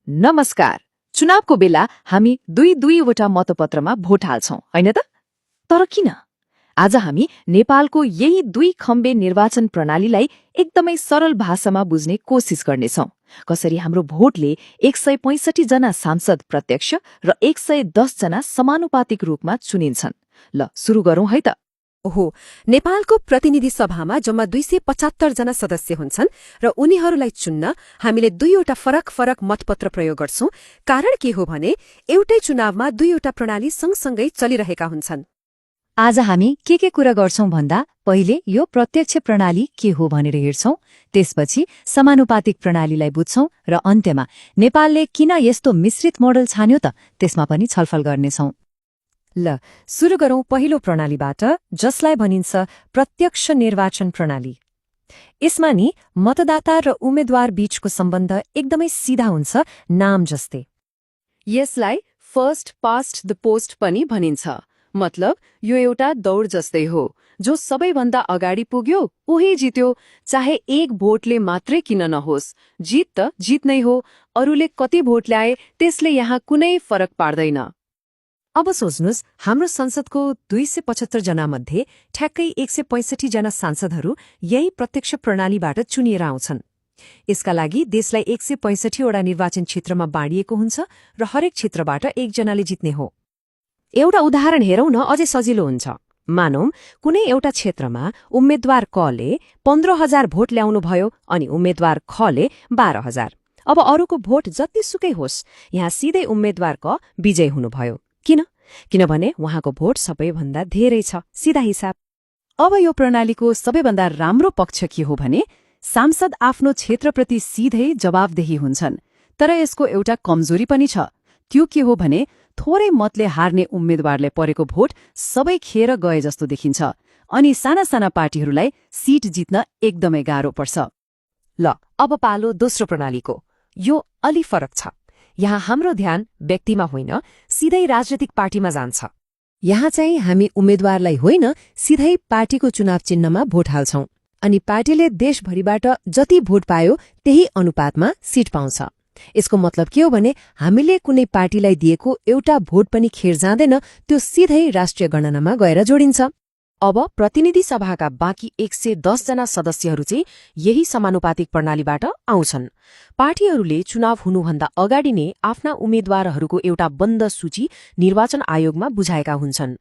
नमस्कार। चुनावको बेला हामी दुईवटा मतपत्रमा भोट हाल्छौं, हैन त? तर किन? आज हामी नेपालको यही 2 खम्बे निर्वाचन प्रणालीलाई एकदमै सरल भाषामा बुझ्ने कोसिस गर्नेछौं। कसरी हाम्रो भोटले 165 जना सांसद प्रत्यक्ष र 110 जना समानुपातिक रूपमा चुनिन्छन्। ल सुरु गरौं है त। ओहो, नेपालको प्रतिनिधि सभामा जम्मा 275 जना सदस्य हुन्छन् र उनीहरूलाई चुन्न हामीले 2वटा फरक मतपत्र प्रयोग गर्छौं। कारण के हो भने एउटै चुनावमा 2वटा प्रणाली सँगसँगै चलिरहेका हुन्छन्। आज हामी के कुरा गर्छौं भन्दा पहिले यो प्रत्यक्ष प्रणाली के हो भनेर हेर्छौं, त्यसपछि समानुपातिक प्रणालीलाई बुझ्छौं र अन्त्यमा नेपालले किन यस्तो मिश्रित मोडल छान्यो त त्यसमा पनि छलफल गर्नेछौं। ल सुरु गरौं पहिलो प्रणालीबाट, जसलाई भनिन्छ प्रत्यक्ष निर्वाचन प्रणाली। यसमा नि मतदाता र उम्मेद्वार बीचको सम्बन्ध एकदमै सीधा हुन्छ, नाम जस्तै। यसलाई फर्स्ट पास्ट द पोस्ट पनि भनिन्छ। मतलब यो एउटा दौड जस्तै हो, जो सबैभन्दा अगाडि पुग्यो उही जित्यो, चाहे एक भोटले मात्रै किन नहोस्। जित त जित नै हो, अरूले कति भोट ल्याए त्यसले यहाँ कुनै फरक पार्दैन। अब सोच्नुस्, हाम्रो संसदको 275 जना मध्ये ठ्याक्कै 165 जना सांसदहरू यही प्रत्यक्ष प्रणालीबाट चुनिएर आउँछन्। यसका लागि देशलाई 165 वटा निर्वाचन क्षेत्रमा बाँडिएको हुन्छ र हरेक क्षेत्रबाट एकजनाले जित्ने हो। एउटा उदाहरण हेरौं न, अझै सजिलो हुन्छ। मानौं कुनै एउटा क्षेत्रमा उम्मेद्वार कले 15,000 भोट ल्याउनुभयो अनि उम्मेद्वार खले 12,000। अब अरूको भोट जतिसुकै होस्, यहाँ सिधै उम्मेद्वार क विजय हुनुभयो। किनभने उहाँको भोट सबैभन्दा धेरै छ, सीधा हिसाब। अब यो प्रणालीको सबैभन्दा राम्रो पक्ष के हो भने सांसद आफ्नो क्षेत्रप्रति सिधै जवाफदेही हुन्छन्। तर यसको एउटा कमजोरी पनि छ। त्यो के हो भने थोरै मतले हार्ने उम्मेद्वारले परेको भोट सबै खेर गए जस्तो देखिन्छ अनि साना पार्टीहरूलाई सीट जित्न एकदमै गाह्रो पर्छ। ल अब पालो दोस्रो प्रणालीको। यो अलि फरक छ। यहाँ हाम्रो ध्यान व्यक्तिमा होइन, सिधै राजनीतिक पार्टीमा जान्छ। यहाँ चाहिँ हामी उम्मेद्वारलाई होइन, सिधै पार्टीको चुनाव चिन्हमा भोट हाल्छौं अनि पार्टीले देशभरिबाट जति भोट पायो त्यही अनुपातमा सीट पाउँछ। यसको मतलब के हो भने हामीले कुनै पार्टीलाई दिएको एउटा भोट पनि खेर जाँदैन, त्यो सिधै राष्ट्रिय गणनामा गएर जोडिन्छ। अब प्रतिनिधि सभाका बाँकी 110 जना सदस्यहरू चाहिँ यही समानुपातिक प्रणालीबाट आउँछन्। पार्टीहरूले चुनाव हुनुभन्दा अगाडि नै आफ्ना उम्मेद्वारहरूको एउटा बन्द सूची निर्वाचन आयोगमा बुझाएका हुन्छन्।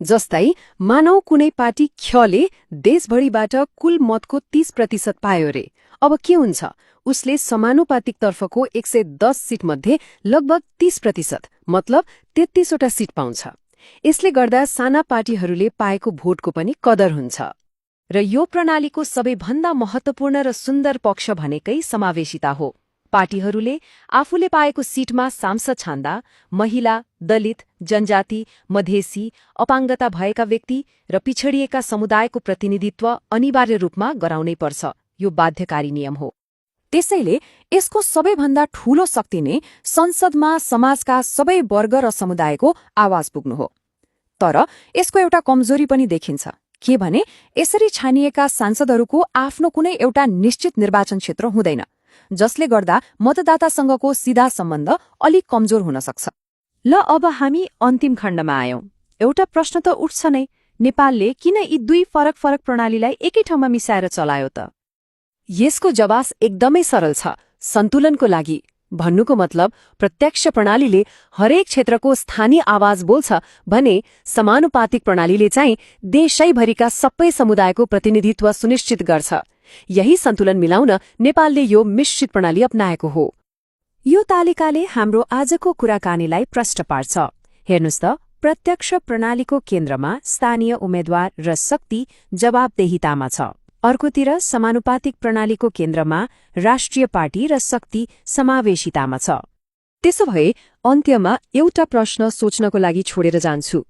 जस्तै मानौ कुनै पार्टी खले देशभरिबाट कुल मतको 30% पायो रे। अब के हुन्छ, उसले समानुपातिक तर्फको 110 सीट मध्ये लगभग 30%, मतलब 33 वटा सीट पाउँछ। यसले गर्दा साना पार्टीहरूले पाएको भोटको पनि कदर हुन्छ। र यो प्रणालीको सबैभन्दा महत्वपूर्ण र सुन्दर पक्ष भनेकै समावेशिता हो। पार्टीहरूले आफूले पाएको सीटमा सांसद छान्दा महिला, दलित, जनजाति, मधेसी, अपाङ्गता भएका व्यक्ति र पिछडिएका समुदायको प्रतिनिधित्व अनिवार्य रूपमा गराउनै पर्छ। यो बाध्यकारी नियम हो। त्यसैले यसको सबैभन्दा ठूलो शक्ति नै संसदमा समाजका सबै वर्ग र समुदायको आवाज पुग्नु हो। तर यसको एउटा कमजोरी पनि देखिन्छ। के भने यसरी छानिएका सांसदहरूको आफ्नो कुनै एउटा निश्चित निर्वाचन क्षेत्र हुँदैन, जसले गर्दा मतदातासँगको सीधा सम्बन्ध अलिक कमजोर हुन सक्छ। ल अब हामी अन्तिम खण्डमा आयौं। एउटा प्रश्न त उठ्छ नै, नेपालले किन यी 2 फरक प्रणालीलाई एकै ठाउँमा मिसाएर चलायो त? यसको जवाफ एकदमै सरल छ, सन्तुलनको लागि। भन्नुको मतलब प्रत्यक्ष प्रणालीले हरेक क्षेत्रको स्थानीय आवाज बोल्छ भने समानुपातिक प्रणालीले चाहिँ देशैभरिका सबै समुदायको प्रतिनिधित्व सुनिश्चित गर्छ। यही सन्तुलन मिलाउन नेपालले यो मिश्रित प्रणाली अपनाएको हो। यो तालिकाले हाम्रो आजको कुराकानीलाई प्रष्ट पार्छ। हेर्नुस् त, प्रत्यक्ष प्रणालीको केन्द्रमा स्थानीय उम्मेद्वार र शक्ति जवाबदेहितामा छ। अर्कोतिर समानुपातिक प्रणालीको केन्द्रमा राष्ट्रिय पार्टी र शक्ति समावेशितामा छ। त्यसो भए अन्त्यमा एउटा प्रश्न सोच्नको लागि छोडेर जान्छु।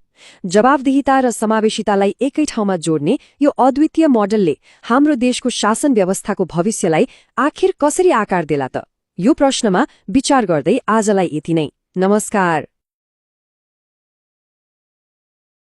जवाबदेहिता र समावेशितालाई एकै ठाउँमा जोड्ने यो अद्वितीय मोडलले हाम्रो देशको शासन व्यवस्थाको भविष्यलाई आखिर कसरी आकार देला त? यो प्रश्नमा विचार गर्दै आजलाई यति नै। नमस्कार।